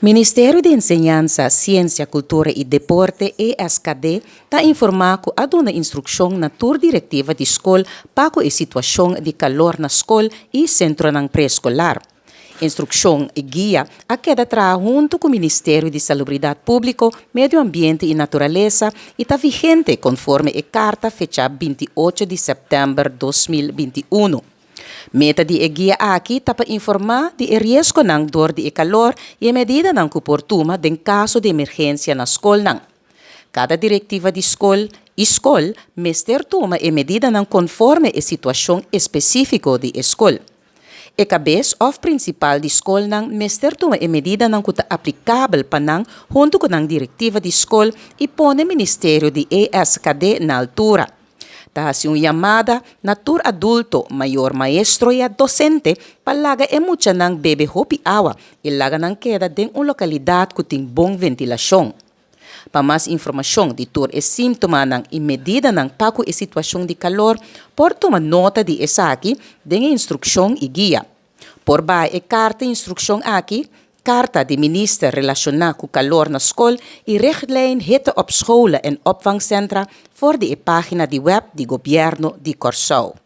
Ministerio di Enseñansa, Siensia, Kultura i Deporte, ESKD, ta informá ku a duna instrukshon na tur direktiva di skol pa ku e situashon di kalor na skol i sentronan preeskolar. Instrukshon i guia a keda traha huntu ku Ministerio di Salubridat Públiko, Medio Ambiente i Naturalesa i ta vigente konforme e karta fechá 28 di sèptèmber 2021. Meta di e guia aki ta pa informá di e riesgonan dor di e kalor i e medidanan ku por tuma den kaso di emergensia na skolnan. Kada direktiva di skol i skol mester tuma e medidanan konforme e situashon espesífiko di e skol. E kabes òf prinsipal di skolnan mester tuma e medidanan ku ta aplikabel pa nan huntu ku nan direktiva di skol i pone Ministerio di ESKD na altura. Ta hasi un yamada na tur adulto, mayor, maestro i dosente pa laga e muchanan bebe hopi awa i laga nan keda den un lokalidat ku tin bon ventilashon. Pa mas informashon di tur e síntomanan i medidanan pa ku e situashon di kalor, por tuma nota di esaki den e instrukshon i guia. Por baha e karta instrukshon aki, Karta di Minister relashoná ku kalor na skol i Richtlijn hitte op scholen en opvangcentra for di e página di web di Gobièrnu di Kòrsou.